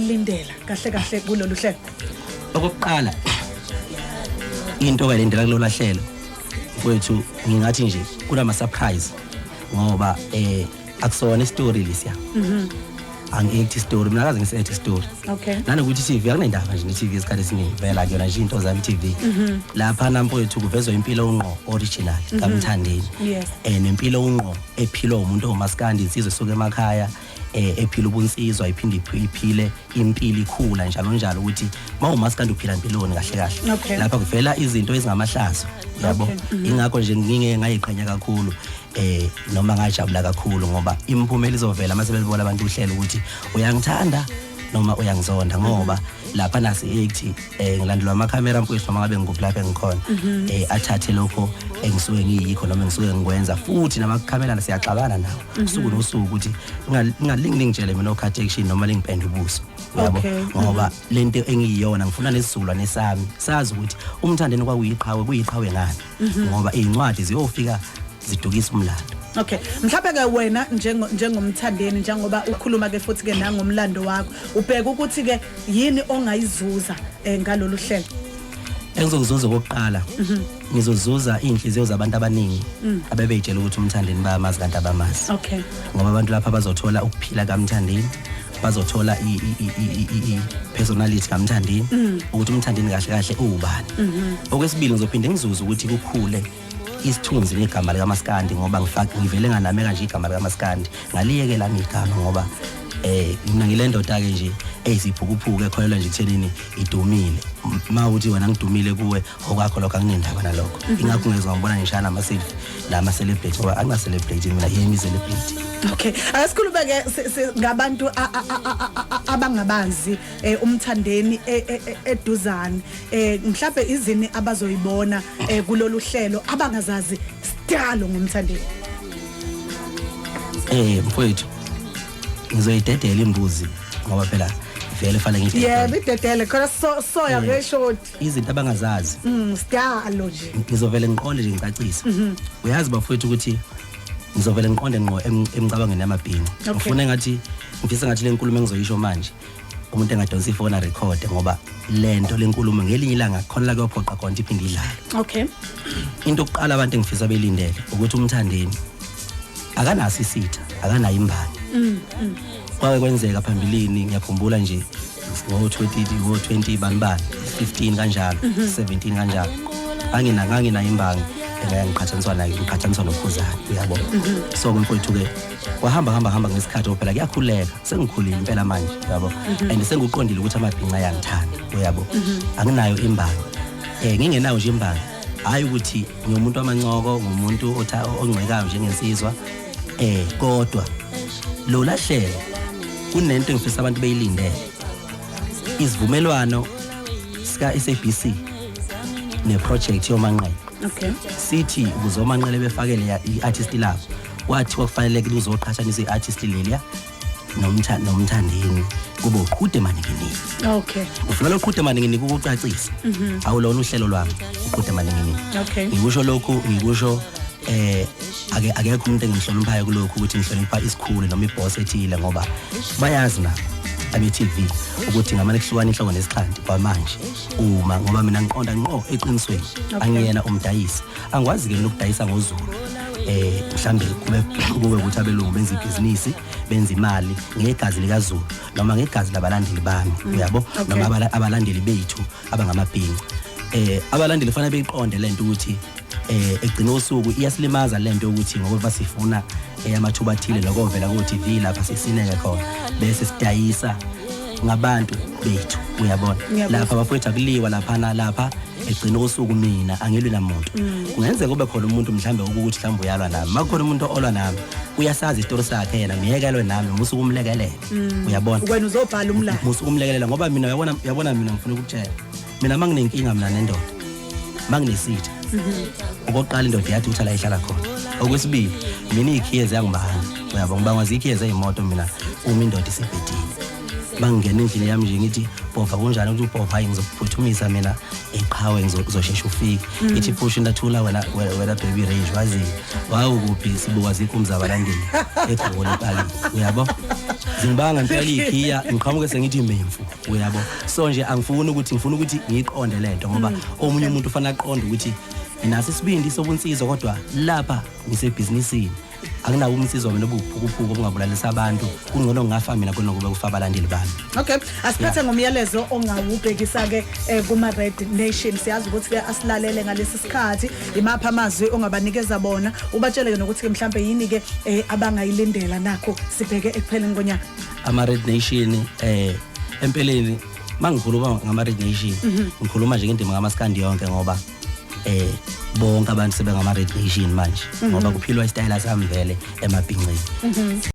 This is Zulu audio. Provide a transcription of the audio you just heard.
ongayilindela kahle kahle kulolu hlelo? Okokuqala, into ongayilindela kulolu hlelo, mfowethu, ngingathi nje kunama surprise, ngoba akusona istory lesiya. Angi-act story mina, akaze ngisi-act story. Nanokuthi i-TV akunendaba nje ne-TV, isikhathi esiningi vela kuyona nje into zami i-TV. Lapha mfowethu kuvezwa impilo ungqo original kaMthandeni. Nempilo ungqo ephilwa umuntu ongumaskandi, insizwa esuka emakhaya, ephila ubunsizwa, iphinde iphile impilo ikhula njalo njalo, ukuthi mawumaskandi uphila impiloni kahle kahle. Lapha kuvela izinto ezingamahlazo, yabo. Ingakho nje ngingeke ngayiqhenya kakhulu noma ngajabula kakhulu, ngoba imiphumela izovela mase belibona abantu uhlelo ukuthi uyangithanda noma uyangizonda, ngoba lapha nasi ethi ngilandelwa amakhamera, mfowethu, noma ngabe ngikuphi lapha engikhona, athathe lokho engisuke ngiyikho noma engisuke ngikwenza. Futhi namakhamera siyaxabana nawo usuku nosuku ukuthi ningalingi ningitshele mina o-cut action noma lingipende ubuso, uyabo. Ngoba lento engiyiyona, ngifuna nesizukulwane sami sazi ukuthi uMthandeni kwakuyiqhawe, kuyiqhawe ngani, ngoba iy'ncwadi ziyofika zidukisa umlando. Okay, mhlawumbe ke wena njengomthandeni, njengoba ukhuluma ke futhi ke nangomlando wakho, ubheka ukuthi ke yini ongayizuza ngalolu hlelo? Engizokuzuza okokuqala, ngizozuza iy'nhliziyo zabantu abaningi abebey'tshela ukuthi uMthandeni bayamazi kanti abamazi. Ngoba abantu lapha bazothola ukuphila kaMthandeni, bazothola i-personality kaMthandeni, ukuthi uMthandeni kahle kahle uwubani. Okwesibili, ngizophinde ngizuze ukuthi kukhule isithunzi negama likaMaskandi, ngoba ngifake ngivele nganameka nje igama likaMaskandi, ngaliyekela igama, ngoba mina ngile ndoda ke nje eyisiphukuphuku ekholelwa nje kuthenini idumile. Ma uthi wena ngidumile kuwe, okwakho lokho, anginendaba nalokho. Ingakho ungezwa ngibona ngishaya nama-selfie nama celebrate, ngoba angina-celebrate mina, yimi celebrity. Okay, asikhulume ke ngabantu abangabazi uMthandeni eduzane. Mhlawumbe izini abazoyibona kulolu hlelo abangazazi sidalo ngoMthandeni? Mfowethu, ngizoyidedela imbuzi, ngoba phela vele fanele ngidedele. Yebo, idedele khona soya ngeshoti. Izinto abangazazi. Sidalo nje. Ngizovele ngiqonde nje ngicacise. Uyazi bafowethu ukuthi ngizovele ngiqonde ngqo emcabangweni yamabhinca. Ngifuna engathi, ngifisa ngathi le nkulumo engizoyisho manje umuntu engadonsa ifoni arekhode, ngoba lento lenkulumo ngelinye ilanga khona la kuyophoqa khona ukuthi iphinde idlale. Into yokuqala abantu engifisa belindele ukuthi uMthandeni akanaso isitha, akanayo imbangi. Kwake kwenzeka phambilini, ngiyakhumbula nje ngo-20, ngo-20 bani bani, 15 kanjalo, 17 kanjalo, nganginayo imbangi engake ngiqhathaniswa nayo, ngiqhathaniswa noKhuzani, uyabo. So mfowethu ke kwahamba hamba hamba ngesikhathi, ngoba phela kuyakhuleka, sengikhulile impela manje, uyabo, and senguqondile ukuthi amabhinca ayangithanda, uyabo. Anginayo imbangi, ngingenayo nje imbangi, hayi ukuthi ngiwumuntu wamancoko, ngumuntu ongcekayo njengensizwa, kodwa lo lahlelo kunento engifisa abantu beyilindele: isivumelwano sika SABC neproject yoManqele. Sithi ukuze oManqele befakele i-artist labo, kwathiwa kufanele kuzoqhathanisa i-artist leliya noMthandeni, kube uQhude Manikiniki. Ufuna lo Qhude Manikiniki ukucacisa, awulona uhlelo lwami uQhude Manikiniki. Ngikusho lokhu, ngikusho ake akekho umuntu engimhloniphayo kulokhu ukuthi ngihlonipha isikhulu noma iboss ethile, ngoba bayazi nabo abe-TV ukuthi ngamane kuhlukana inhloko nesixhanti kwamanje, uma ngoba mina ngiqonda ngqo eqinisweni. Angiyena umdayisi, angikwazi ke mina ukudayisa ngoZulu, mhlambe kube ukuthi abelungu benza ibhizinisi, benza imali ngegazi likaZulu noma ngegazi labalandeli bami, uyabo. Noma abalandeli bethu abangamabhinca, abalandeli fanele beyiqonde lento ukuthi egcina usuku iyasilimaza lento, ukuthi ngoba sifuna amathuba athile lokovela ku TV lapha sisineke khona, bese sidayisa ngabantu bethu, uyabona. Ngiyabona. Lapha bafowethu akuliwa laphana, lapha egcina usuku mina angilwi namuntu. Kungenzeka kube khona umuntu mhlambe ukuthi mhlambe uyalwa nami. Makukhona umuntu olwa nami, uyasazi isitori sakhe yena, miyekelwe nami, musuke umlekelele, uyabona. Wena uzobhala umlando. Musuke umlekelela, ngoba mina uyabona mina ngifuna ukukutshela, mina manginenkinga mina nendoda, manginesitha, okokuqala indoda yathi ukuthi ala ihlala khona. Okwesibili, mina iy'khiye ziyangibanga, uyabo, ngibangwa zikhiye zey'moto mina uma indoda isebhedile. Mangingena endlini yami nje ngithi, "Bhova, kunjani?" Ukuthi, "Ubhova, hayi, ngizokuphuthumisa mina eqhawe, ngizoshesha ufike." Ithi, "Phusha intathula wena, wena baby range wazi wawukuphi, sibuka zikho umzabalandeli egoli epalini," uyabo. Zingibanga ngempela igiya, ngiqhamuke sengithi memfu, uyabo. So nje angifuni ukuthi, ngifuna ukuthi ngiyiqonde lento, ngoba omunye umuntu ufanele aqonde ukuthi nginaso isibindi sobunsizwa, kodwa lapha ngisebhizinisini, akunawo ubunsizwa mina obuphukuphuku obungabulalisa abantu. Kungcono ngingafa mina kunokuba kufa abalandeli bami. Okay, asiphethe ngomyalezo ongawubhekisa ke kuma Red Nation. Siyazi ukuthi ke asilalele ngalesi sikhathi. Imaphi amazwi ongabanikeza bona, ubatshele ke nokuthi ke mhlambe yini ke abangayilindela nakho sibheke ekupheleni konyaka? Ama Red Nation, empeleni mangikhuluma ngama Red Nation, ngikhuluma nje ngendima kamaskandi yonke, ngoba bonke abantu sebengama Red Nation manje, ngoba kuphilwa isitayela sami vele emabhinceni.